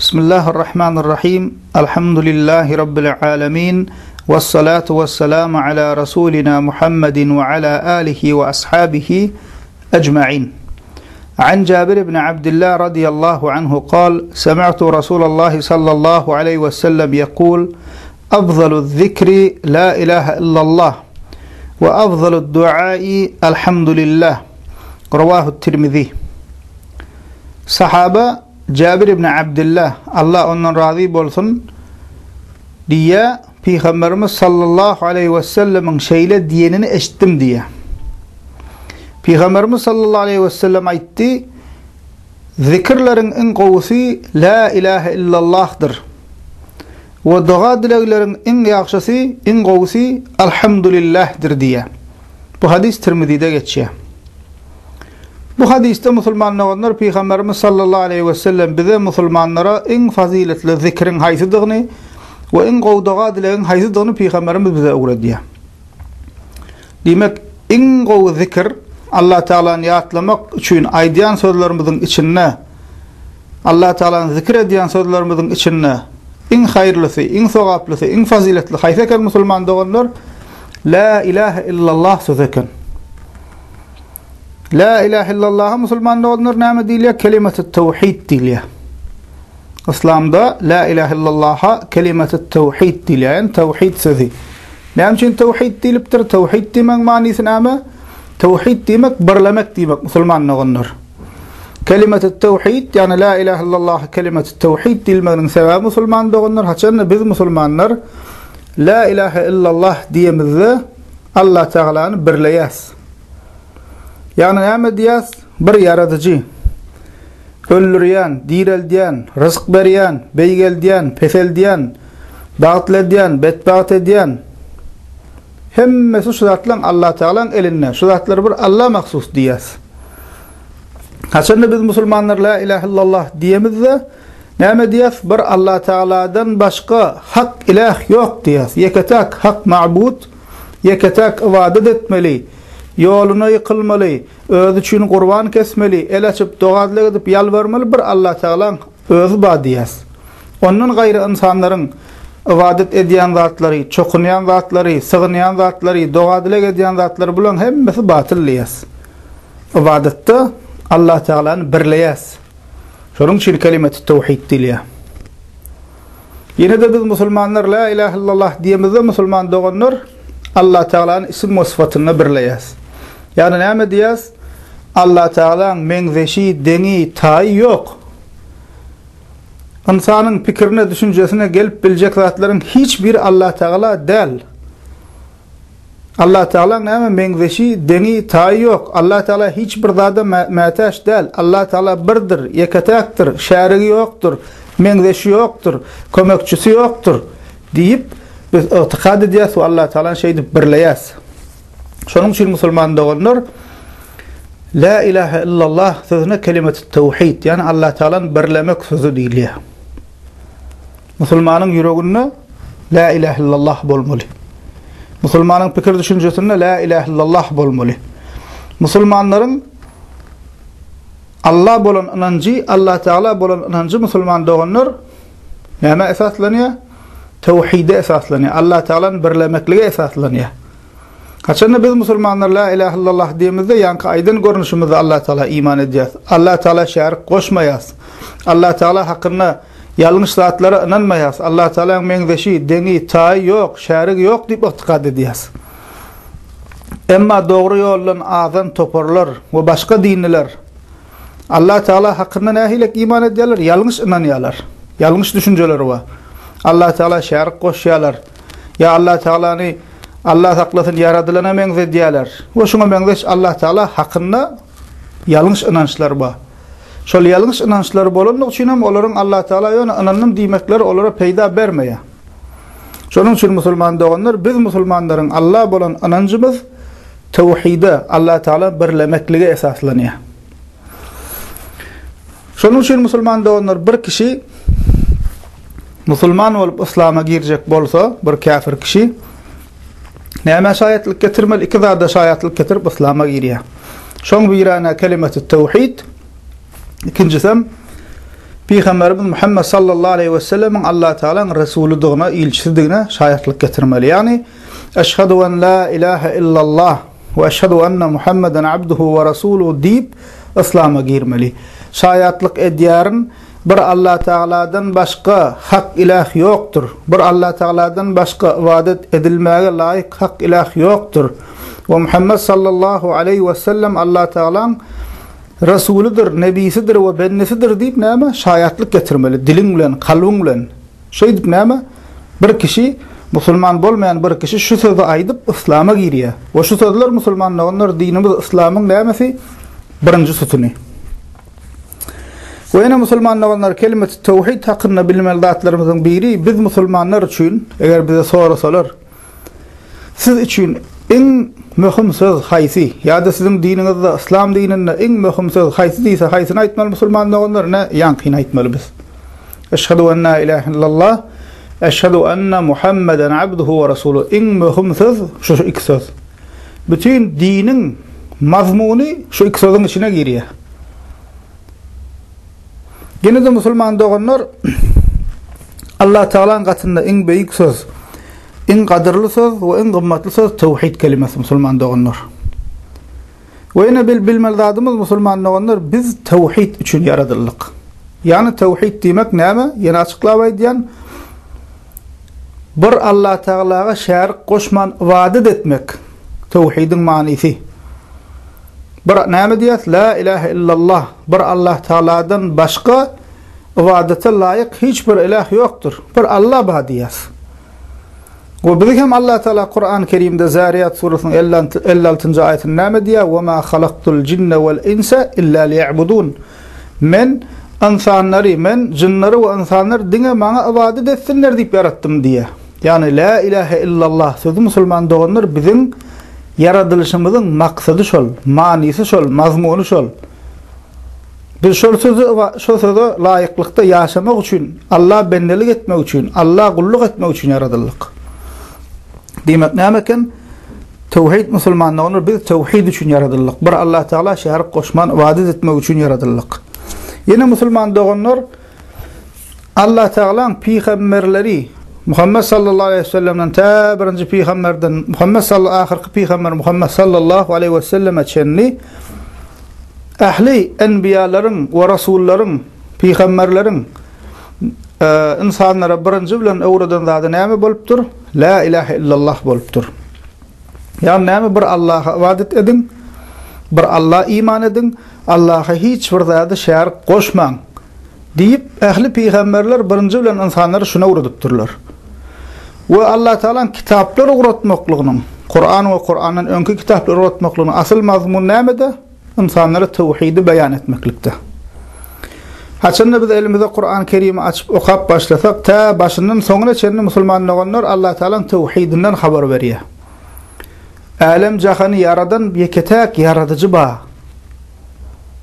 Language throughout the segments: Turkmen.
Bismillahirrahmanirrahim. Elhamdülillahi Rabbil alemin. Vessalatu vesselamu ala Rasulina Muhammedin ve ala alihi ve ashabihi ecma'in. An Jabir ibn Abdullah radıyallahu anhu kal, Semi'tu Resulallah sallallahu aleyhi ve sellem yekul, Afzalu zikri la ilahe illallah ve afzalu duai elhamdülillah. Ravahu Tirmizi. Sahaba Jabir ibn Abdullah, Allah ondan razy bolsun, diýýär, Pygamberimiz sallallahu aleýhi wesellemiň şeýle diýenini eşitdim diýýär. Pygamberimiz sallallahu aleýhi wesellem aýtdy, Zikirleriň iň gowusy La ilahe illallahdyr. We doga-dilegleriň iň ýagşysy, iň gowusy Alhamdulillahdyr diýýär. Bu hadys Tirmizide geçýär. Bu hadysda musulman doganlar Pygamberimiz sallallahu aleýhi we sellem bize musulmanlara iň fazyletli zikriň haýsydygyny we iň gowy doga-dilegiň haýsydygyny Pygamberimiz bize öwredýär. Diýmek, iň gowy zikir Allah Tagalany ýatlamak üçin aýdýan sözlerimiziň içinde Allah Tagalany zikir edýän sözlerimiziň içinde iň haýyrlysy, iň sogaplysy, iň fazyletli haýsy eken musulman doganlar? La ilahe illallah sözi eken. La ilahe illallaha musulman doganlar näme diýilýär? Kelimetü tawhid diýilýär. Islamda la ilahe illallaha kelimetü tawhid diýilýär, ýagny tawhid sözi. Näme üçin tawhid diýlipdir? Tawhid diýmegiň manysy näme? Tawhid diýmek birlemek diýmek musulman doganlar. Kelimetü tawhid, ýagny la ilahe illallah kelimetü tawhid diýilmeginiň sebäbi musulman doganlar, haçanda biz musulmanlar la ilahe illallah diýemizde Allah Tagalany birleýäs. Ýagny näme diýýäs? Bir ýaradyjy, öldürýän, direldýän, ryzk berýän, beýgeldýän, peseldýän, bagtly edýän, betbagt edýän. Hemmesi şu zatlaryň Allah Tagalaň elinde. Şu zatlar bir Alla mahsus diýýäs. Haçanda biz musulmanlar la ilahe illallah diýemizde, näme diýýäs? Bir Allah Tagaladan başga hak ilah ýok diýýäs. Ýeke-täk hak mabud Ýeke-täk ybadat etmeli, ýoluna ýykylmaly, özi üçin gurban kesmeli, el açyp, doga-dileg edip ýalbarmaly bir Allatagalaň özi bar diýýäs. Ondan gaýry ynsanlaryň ybadat edýän zatlary, çokunýan zatlary, sygynýan zatlary, doga-dileg edýän zatlary bulaň hemmesi batyl diýýäs. Ybadatda Allatagalany birleýäs. Şonuň üçin kelimetü tewhid diýilýär. Ýene-de biz musulmanlar La ilahe illallah diýemizde musulman doganlar Allah Tagalany isim we syfatynda birleýäs. Ýagny näme diýýäs? Allah Tagalaň meňzeşi, deňi, taýy ýok. Ynsanyň pikirine, düşünjesine gelip biljek zatlaryň hiç biri Allah Tagala däl. Allah Teala näme meňzeşi, deňi, taýy ýok. Allah Teala hiç bir zada mätäç däl. Allah Teala birdir, ýeke-täkdir, şärigi ýokdur, meňzeşi ýokdur, kömekçisi ýokdur diýip biz ygtykad edýäs we Allah Tealany şeýdip birleýäs. Şonuň üçin musulman doganlar La ilahe illallah sözüne kelimetü tewhid, ýagny Allah Tealany birlemek sözi diýilýär. Musulmanyň ýüreginde La ilahe illallah bolmaly. Musulmanyň pikir düşünjesinde La ilahe illallah bolmaly. Musulmanlaryň Allah bolan ynanjy, Allah Teala bolan ynanjy musulman doganlar nämä esaslanýar? Tewhide esaslanýar. Allah Tealany birlemeklige esaslanýar. Haçanda biz musulmanlar La ilahe illallah diýemizde, ýaňky aýdan görnüşimizde Allah Teala iman edýäris. Allah Teala şärik goşmaýarys. Allah Teala hakynda Ýalňyş zatlara ynanmaýas. Allah Tagalaň meňzeşi, deňi, taýy ýok, şärigi ýok diýip ygtykad edýäs. Emma dogry ýoldan azan toparlar we başga dinliler Allah Tagala hakynda nähilek iman edýärler? Ýalňyş ynanýarlar. Ýalňyş düşünjeleri bar. Allah Tagala şärik goşýarlar. Ýa Allah Tagalany Allah saklasyn ýaradylana meňzedýärler. We şuňa meňzeş Allah Tagala hakynda ýalňyş ynançlar bar. Şol ýalňyş ynançlary bolanlygy üçin hem olaryň Allatagala ýöne ynandym diýmekleri olara peýda bermeýär. Şonuň üçin musulman doganlar biz musulmanlaryň Alla bolan ynanjymyz tewhide, Allatagala birlemeklige esaslanýar. Şonuň üçin musulman doganlar bir kişi musulman bolup yslama girjek bolsa, bir käfir kişi Nämä şaýatlyk getirmeli? Iki zada şaýatlyk getirip yslama girýär. Şoň birine kelimetü tewhid, ikinjisem. Pygamberimiz Muhammet sallallahu aleýhi we sellemiň Allah Tagalaň resulydygyna, ilçisidigine şaýatlyk getirmeli. Ýagny, Eşhedü en la ilahe illallah we eşhedü enne Muhammeden abduhu we rasuluhu diýip yslama girmeli. Şaýatlyk edýärin, bir Allah Tagaladan başga hak ilah ýokdur. Bir Allah Tagaladan başga ybadat edilmäge laýyk hak ilah ýokdur. We Muhammet sallallahu aleýhi we sellem Allah Tagalaň Resulydyr, nebisidir we bendesidir diýip näme? Şaýatlyk getirmeli, diliň bilen, kalbyň bilen. Şeýdip näme? Bir kişi, musulman bolmaýan bir kişi şu sözi aýdyp yslama girýär. We şu sözler musulman doganlar dinimiz yslamyň nämesi? Birinji sütüni. We ýene musulman doganlar kelimeti tewhid hakynda bilmeli zatlarymyzyň biri biz musulmanlar üçin eger bize sorasalar Siz üçin iň möhüm söz haýsy? Ýa-da siziň diniňizde, yslam dininde iň möhüm söz haýsy diýse, haýsyny aýtmaly musulman doganlar? Ine, ýaňkyny aýtmaly biz. Eşhedü en la ilahe illallah, eşhedü enne Muhammeden abduhu we rasuluhu. Iň möhüm söz şu iki söz. Bütin diniň mazmuny şu iki sözüň içine girýär. Ýene-de musulman doganlar Allah Tagalaň gatynda iň beýik söz, iň gadyrly söz we iň gymmatly söz tewhid kelimesi musulman doganlar. We ýene bil bilmeli zadymyz musulman doganlar biz tewhid üçin ýaradyldyk. Ýagny tewhid diýmek näme? Ýene açyklap aýdýan. Bir Allah Tagalaga şärik goşman ybadat etmek tewhidiň manysy. Bir näme diýýäs? La ilahe illallah. Bir Allah Tagaladan başga ybadata laýyk hiç bir ilah ýokdur. Bir Allah bar diýýäs. We bizi hem Allah Tagala Kur'an-ı Kerimde Zariyat surasynyň 56-njy aýatynda näme diýýär? Wa ma halaktul jinne wal insa illa liya'budun. Men ynsanlary, men jynlary we ynsanlary diňe maňa ybadat etsinler diýip ýaratdym diýýär. Ýagny la ilahe illallah sözi musulman doganlar biziň Ýaradylyşymyzyň maksady şol, manysy şol, mazmuny şol. Biz şol sözi şol söze laýyklykda ýaşamak üçin, Alla bendelik etmek üçin, Alla gulluk etmek üçin ýaradyldyk. Diýmek näme eken? Tewhid musulmanlygyny biz tewhid üçin ýaradyldyk. Bir Allah Taala şärik goşman ybadat etmek üçin ýaradyldyk. Ýene musulman doganlar Allah Tagalaň pygamberleri Muhammet sallallahu aleýhi we sellemden tä birinji pygamberden Muhammet sallallahu ahyrky pygamber Muhammet sallallahu aleýhi we selleme çenli ähli enbiýalaryň we rasullaryň pygamberleriň e, insanlara birinji bilen öwreden zady näme bolupdyr? La ilahe illallah bolupdyr. Ýagny näme bir Allaha ybadat ediň, bir Alla iman ediň, Allaha hiç bir zady şärik goşmaň diýip ähli pygamberler birinji bilen ynsanlary şuna öwredipdirler. We Allah Tagalaň kitaplar ugratmaklygynyň, Kuran we Kurandan öňki kitaplar ugratmaklygynyň asyl mazmuny nämede? Ynsanlara tewhidi beýan etmeklikde. Haçanda biz elimize Kuran Kerimi açyp okap başlasak, tä başyndan soňuna çenli musulman doganlar Allah Tagalaň tewhidinden habar berýär. Älem jahany ýaradan ýeke-täk ýaradyjy bar.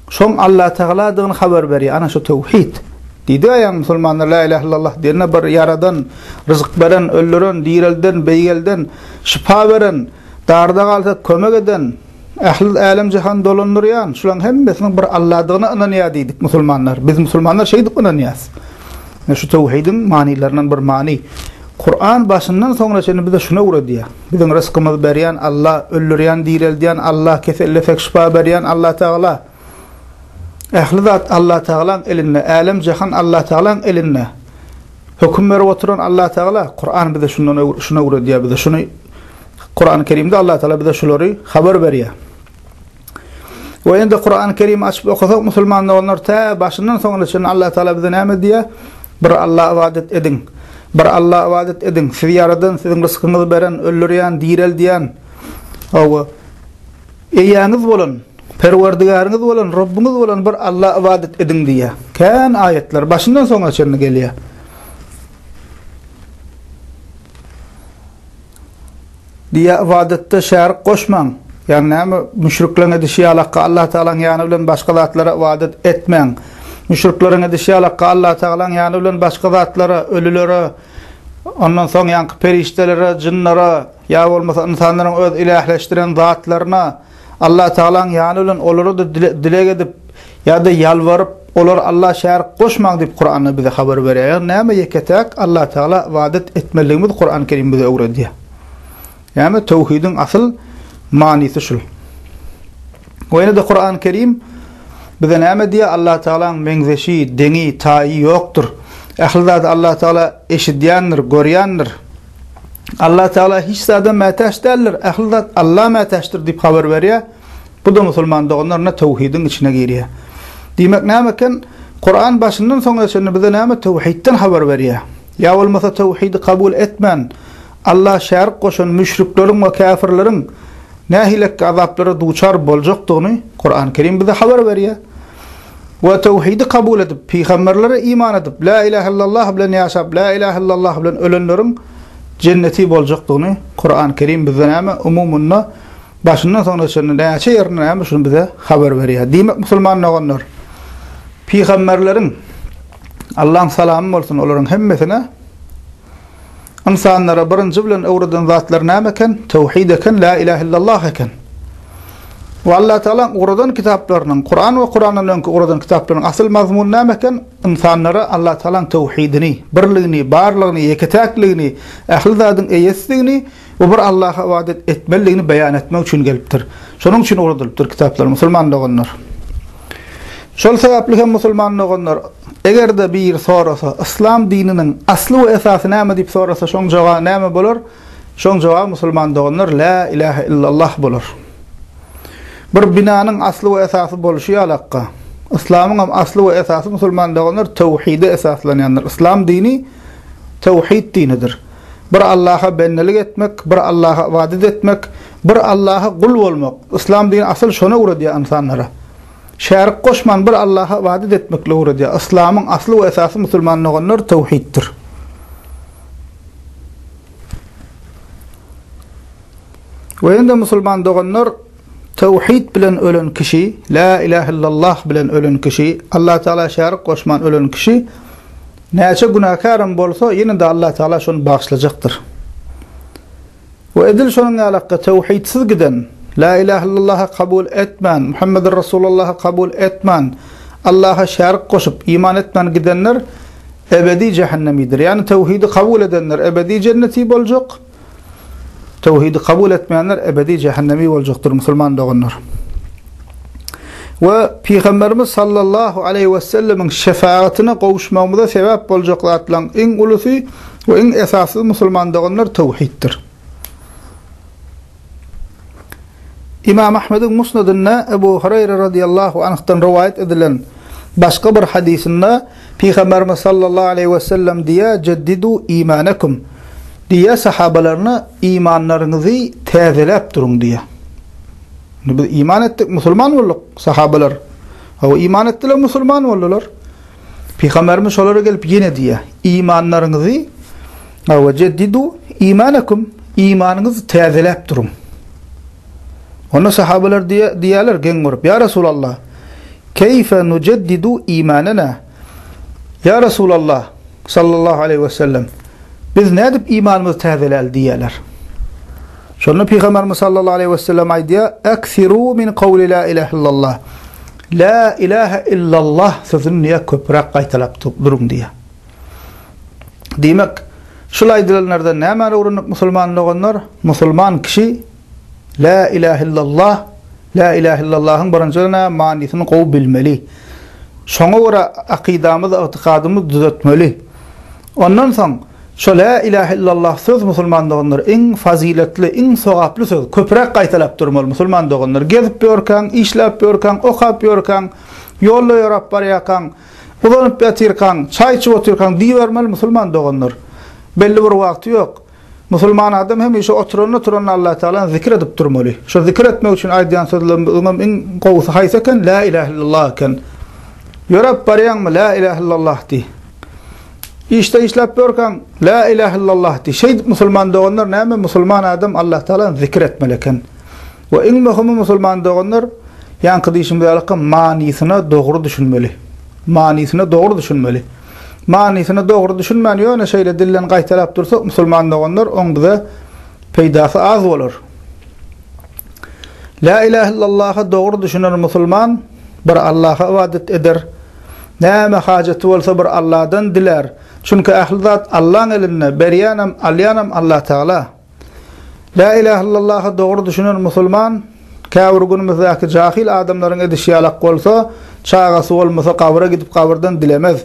Şoň Allah Tagaladygyny habar berýär. Ana şu tewhid. Diýdi aýan musulmanlar la ilaha illallah diýende bir ýaradan, ryzyk beren, öldüren, direlden, beýgelden, şypa beren, darda galsa kömek eden, Ähli älem-jahany dolandyrýan, şularyň hemmesiniň bir Alladygyna ynanýar diýdik musulmanlar. Biz musulmanlar şeýdip ynanýarys. Ine şu tewhidiň manylaryndan bir many. Kuran başyndan soňuna çenli bize şuny öwredýär. Biziň rysgymyzy berýän Alla, öldürýän, direldýän Alla, kesellesek şypa berýän Allah Tagala. Ähli zat Allah Tagalaň elinde, älem-jahan Allah Tagalaň elinde. Höküm berip oturan Allah Tagala. Kuran bize şundan şuny öwredýär bize. Şuny Kurany Kerimde Allah Taala bize şulary habar berýär. We indi Kurany Kerimi açyp okasak musulman doganlar tä başyndan soňuna çenli Allah Taala bize näme diýýär? Bir Allaha ybadat ediň. Bir Allaha ybadat ediň. Sizi ýaradan, siziň ryskyňyzy beren, öldürýän, direldýän. Hawa. Eýäňiz bolan, Perwerdigäriňiz bolan, Robbuňyz bolan bir Allaha ybadat ediň diýýär. Kän aýatlar başyndan soňuna çenli gelýär. Diýýär, Ybadatda şärik goşmaň. Ýagny näme, müşrikleriň edişi ýalakka Allah Tagalaň ýany bilen başga zatlara ybadat etmäň. Müşrikleriň edişi ýalakka Allah Tagalaň ýany bilen başga zatlara, ölülere, ondan soň ýaňky perişdelere, jynlara, ýa bolmasa ynsanlaryň öz ilähleşdiren zatlaryna Allah Tagalaň ýany bilen olara-da dileg edip ýa-da ýalbaryp, Olar Alla şärik goşmaň diýip Kuranda bize habar berýär. Ýagny näme ýeke-täk Allah Tagala ybadat etmelidigimizi Kurany Kerim bize öwredýär. Näme töwhidiň asyl manysy şul. We ýene-de Kurany Kerim bize näme diýýär? Allah Tagalaň meňzeşi, deňi, taýy ýokdur. Ähli zady Allah Tagala eşidýändir, görýändir. Allah Tagala hiç zada mätäç däldir. Ähli zat Alla mätäçdir diýip habar berýär. Bu-da musulman doganlar ine töwhidiň içine girýär. Diýmek näme eken? Kuran başyndan soňuna çenli bize näme töwhidden habar berýär. Ýa bolmasa töwhidi kabul etmän, Alla şärik goşan müşrikleriň we käfirleriň nähilekki azaplara duçar boljakdygyny Kuran Kerim bize habar berýär. We töwhidi kabul edip, pygamberlere iman edip, La ilahe illallah bilen ýaşap, La ilahe illallah bilen ölenleriň jenneti boljakdygyny Kuran Kerim bize näme umumynda Başyndan soňuna çenli näçe ýerinde näme şuny bize habar berýär. Diýmek musulman doganlar, pygamberleriň Allaň salamy bolsun olaryň hemmesine ynsanlara birinji bilen öwreden zatlary näme eken? Tewhid eken, la ilahe illallah eken. We Allah Taala ugradan kitaplarynyň, Kuran we Kurandan öňki ugradan kitaplarynyň asyl mazmuny näme eken? Ynsanlara Allah Taalaň tewhidini, birligini, barlygyny, ýeke-täkligini, ähli zadyň eýesidigini we bir Allaha ybadat etmelidigini beýan etmek üçin gelipdir. Şonuň üçin ugradylypdyr kitaplar, musulman doganlar. Şol sebäpli hem musulman doganlar, eger-de biri sorasa, yslam dininiň asly we esasy näme diýip sorasa, şoň jogaby näme bolar? Şoň jogaby musulman doganlar, La ilahe illallah bolar. Bir binanyň asly we esasy bolşy ýalakka, yslamyň hem asly we esasy musulman doganlar tewhide esaslanýandyr. Yslam dini tewhid dinidir. Bir Allaha bendelik etmek, bir Allaha ybadat etmek, bir Allaha gul bolmak. Yslam dini asyl şony öwredýär ynsanlara. Şärik goşman bir Allaha ybadat etmekligi öwredýär. Yslamyň asly we esasy musulman doganlar tewhiddir. We ýene-de musulman doganlar tewhid bilen ölen kişi, la ilahe illallah bilen ölen kişi, Allah Teala şärik goşman ölen kişi näçe günäkärem bolsa, ýene-de Allah Teala şony bagyşlajakdyr. We edil şonuň ýalakda tewhidsiz giden, la ilahe illallahy kabul etmän, Muhammeden Rasulullahy kabul etmän, Allaha şärik goşup, iman etmän gidenler ebedi jähennemidir. Ýagny tewhidi kabul edenler ebedi jenneti boljak, Tewhidi kabul etmeýänler ebedi jähennemi boljakdyr musulman doganlar. We Pygamberimiz sallallahu aleýhi we sellemiň şefagatyna gowuşmagymyza sebäp boljak zatlaryň iň ulusy we iň esasysy musulman doganlar tewhiddir. Imam Ahmediň Musnadynda Ebu Hureyre radiyallahu anhdan rowaýat edilen başga bir hadysynda Pygamberimiz sallallahu aleýhi we sellem diýýär, Jeddidu imanekum. Diýýär sahabalaryna, imanlaryňyzy täzeläp duruň diýýär. Indi biz iman etdik, musulman bolduk, sahabalar. Hawa, iman etdiler, musulman boldular. Pygamberimiz şolara gelip ýene diýýär, imanlaryňyzy hawa, jeddidu imanekum, imanyňyzy täzeläp duruň. Onda sahabalar diýýärler geň görüp, Ýa Resulallah, keýfe nujeddidu imanena? Ýa Resulallah, sallallahu aleýhi we sellem, biz nädip imanymyzy täzeläli diýýärler. Şonda Pygamberimiz sallallahu aleýhi we sellem aýdýar, Eksiru min kawli la ilahe illallah. La ilahe illallah sözüni diýýär, köpräk gaýtalap duruň diýýär. Diýmek, şul aýdylanlardan nämäni öwrendik musulman doganlar? Musulman kişi La ilahe illallah, La ilahe illallahyň birinjiden nä manysyny gowy bilmeli. Şoňa görä akydamyzy, ygtykadymyzy düzetmeli. Ondan soň şo La ilahe illallah söz musulman doganlar iň fazyletli, iň sogaply söz. Köpräk gaýtalap durmaly musulman doganlar. Gezip ýörkäň, işläp ýörkäň, okap ýörkäň, ýolda ýöräp barýarkaň, uzanyp ýatyrkaň, çaý içip otyrkaň diýibermeli musulman doganlar. Belli bir wagty ýok. Musulman adam hemişe oturanda-turanda Allatagalany zikir edip durmaly. Şo zikir etmek üçin aýdýan sözlerimiziňem iň gowusy haýsy eken? Lä ilähe illallah eken. Ýöräp barýaňmy, Lä ilähe illallah diý. Işde işläp ýörkäň, Lä ilähe illallah diý. Şeýdip musulman doganlar näme? Musulman adam Allatagalany zikir etmeli eken. We iň möhümi musulman doganlar, ýaňky diýşimiz ýaly manysyna dogry düşünmeli. Manysyna dogry düşünmeli. Manysyna dogry düşünmän ýöne şeýle dilden gaýtalap dursak musulman doganlar oň bize peýdasy az bolar. La ilahe illallaha dogry düşünen musulman bir Allaha ybadat eder. Näme hajaty bolsa bir Allahdan dilär. Çünki ähli zat Allaň elinde, berýänem, alýanam Allatagala. Lä ilähe illallaha dogry düşünen musulman, käbir günümizdäki jahyl adamlaryň edişi ýalak bolsa, çagasy bolmasa gabyra gidip gabyrdan dilemez.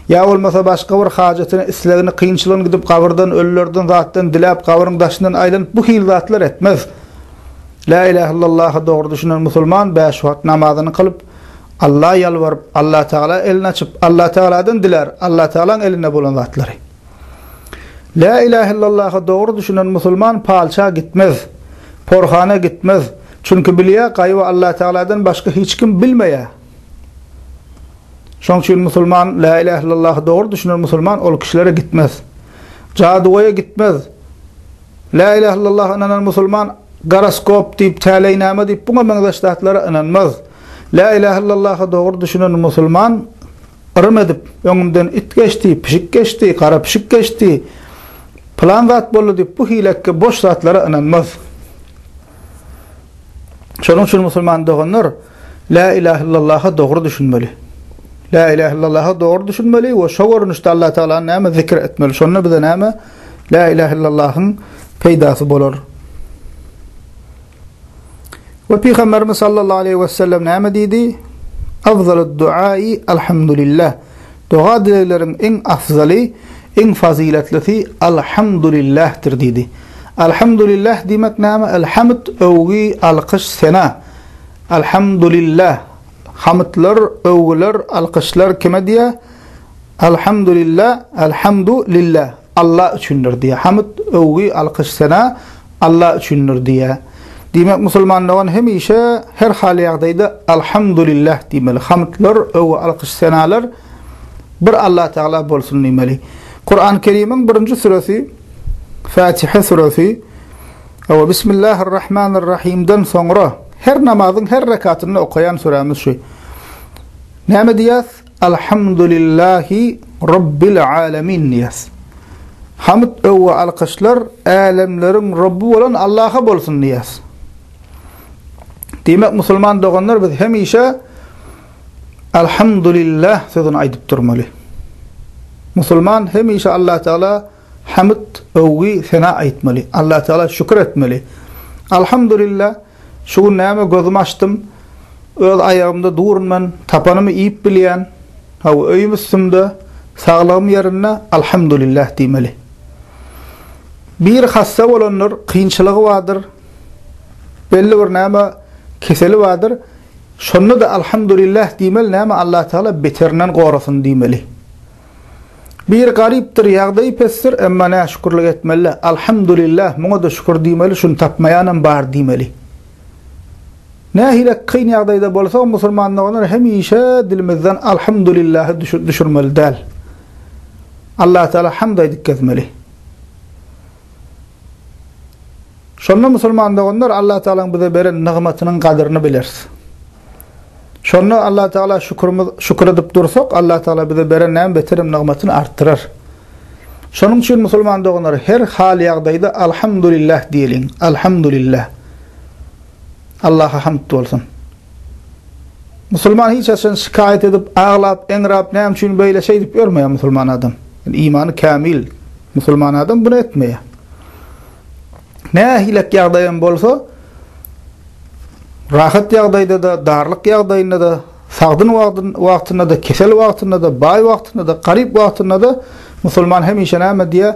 Ýa bolmasa başga bir hajatyny, islegini, kynçylygyny gidip gabyrdan, ölülerden zatdan diläp gabyryň daşyndan aýlanyp bu hili zatlar etmez. Lä ilähe illallaha dogry düşünen musulman bäş wagt namazyny kylyp, Alla ýalbaryp, Allatagala elini açyp, Allatagaladan dilär, Allatagalaň elinde bolan zatlary. Lä ilähe illallaha dogry düşünen musulman palça gitmez, porhana gitmez. Çünki bilýär, gaýyby Allatagaladan başga hiç kim bilmeýär. Şoň üçin musulman Lä ilähe illallaha dogry düşünen musulman ol kişilere gitmez. Jadygoýa gitmez. Lä ilähe illallaha ynanan musulman goroskop diýip, täleýnama diýip buňa meňzeş zatlara ynanmaz. Lä ilähe illallaha dogry düşünen musulman yrym edip, öňümden it geçdi, pişik geçdi, gara pişik geçdi, pylan zat boldy diýip bu hilekge boş zatlara ynanmaz. Şonuň üçin musulman doganlar Lä ilähe illallaha dogry düşünmeli. Lä ilähe illallaha dogry düşünmeli we şo görnüşde Allah Tagalany näme zikr etmeli. Şonda bize näme Lä ilähe illallahyň peýdasy bolar. We Pygamberimiz sallallahu aleýhi we sellem näme diýdi? Afzalud duai alhamdulillah. Doga dilegleriň iň afzaly, iň fazyletlisi alhamdulillahdyr diýdi. Alhamdulillah diýmek näme? Alhamd öwgi, alkyş, sena. Alhamdulillah. Hamdlar, öwgüler, alkyşlar kime diýýär? Alhamdulillah, alhamdu lillah. Alla üçindir diýýär. Hamd, öwgi, alkyş, sena Alla üçindir diýýär. Diýmek, musulman dogan hemişe her hal ýagdaýda Alhamdulillah diýmeli. Hamdlar, öwgi, alkyş, senalar bir Alla Tagala bolsun diýmeli. Kur'an Kerimiň birinji süresi Fatiha süresi Hawa, Bismillahirrahmanirrahimden soňra her namazyň her rekatynda okaýan sürämiz şu. Näme diýýäs? Alhamdulillahi Robbil alemin diýýäs. Hamd, öwgi, alkyşlar älemleriň Robby bolan Allaha bolsun diýýäs. Diýmek, musulman doganlar biz hemişe Alhamdulillah sözüni aýdyp durmaly. Musulman hemişe Allah Teala Hamd, öwgi, sena aýtmaly. Allah Teala şükür etmeli. Alhamdulillah, şu gün näme gözümi açdym. Öz aýagymda durun men, tapanymy iýip bilýän. Hawa, öýüm üstümde, saglygym ýerinde, Alhamdulillah diýmeli. Biri hassa bolandyr, kynçylygy bardyr, belli bir näme keseli bardyr. Şonda-da Alhamdulillah diýmeli, näme Allah Teala beterinden gorasyn diýmeli. Biri garypdyr, ýagdaýy pesdir, emma näşükürlik etmeli-dä. Alhamdulillah, muňa-da şükür diýmeli, şuny tapmaýanam bar diýmeli. Nähili kyn ýagdaýda bolsagam musulman doganlar hemişe dilimizden Alhamdulillahy düşürmeli däl. Allah Teala hamd aýdyp gezmeli. Şonda musulman doganlar Allah Tealanyň bize beren nygmatynyň gadyryny bileris. Şonda Allah Teala şükürimiz şükür edip dursak, Allah Teala bize beren näme beterem nygmatyny artdyrar. Şonuň üçin musulman doganlar her hal ýagdaýda Alhamdulillah diýeliň. Alhamdulillah. Allaha hamd bolsun. Musulman hiç haçan şikaýat edip, aglap, eňrap, näme üçin beýle şeýdip ýörmeýär musulman adam. Yani imany kämil musulman adam bunu etmeýär. Nähilek ýagdaýam bolsa, rahat ýagdaýda-da, darlyk ýagdaýynda-da, sagdyn wagtynda-da, kesel wagtynda-da, baý wagtynda-da, garyp wagtynda-da musulman hemişe näme diýýär?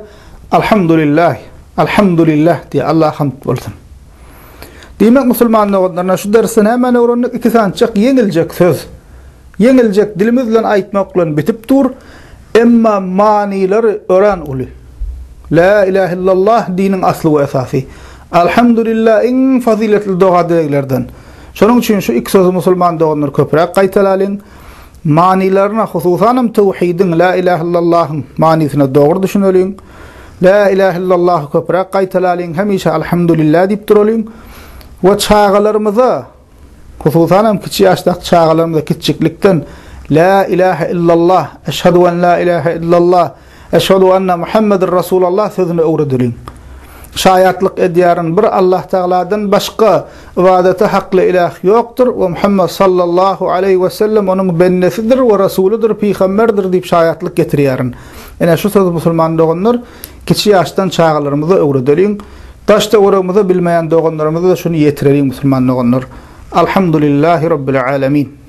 Alhamdulillah, alhamdulillah diýýär. Allaha hamd bolsun. Diýmek, musulman doganlaryna şu dersde nämäni öwrendik? Iki sanyjak ýeňiljek söz. Ýeňiljek dilimiz bilen aýtmak bilen bitip dur. Emma manylary örän uly. La ilahe illallah diniň asly we esasy. Alhamdulillah iň fazyletli doga-dileglerden. Şonuň üçin şu iki sözi musulman doganlar köpräk gaýtalalyň. Manylaryna, hususanam töwhidiň, la ilahe illallahyň manysyna dogry düşüneliň. La ilahe illallahy köpräk gaýtalalyň, hemişe alhamdulillah diýip duralyň. We çagalarymyza Hususan hem kiçi ýaşdaky çagalarymyza kiçjiklikden La ilahe illallah, eşhedü en la ilahe illallah, eşhedü enne Muhammeden Rasulallah sözüni öwredeliň. Şaýatlyk edýärin, bir Allah Tagaladan başga ybadata hakly iläh ýokdur we Muhammet sallallahu aleýhi we sellem onuň bendesidir we rasulydyr, pygamberdir diýip şaýatlyk getirýärin. Ine şu sözi musulman doganlar kiçi ýaşdan çagalarymyza öwredeliň. Daş-töweregimize bilmeýän doganlarymyza-da şuny ýetireliň musulman doganlar. Alhamdulillahi Rabbil alemin.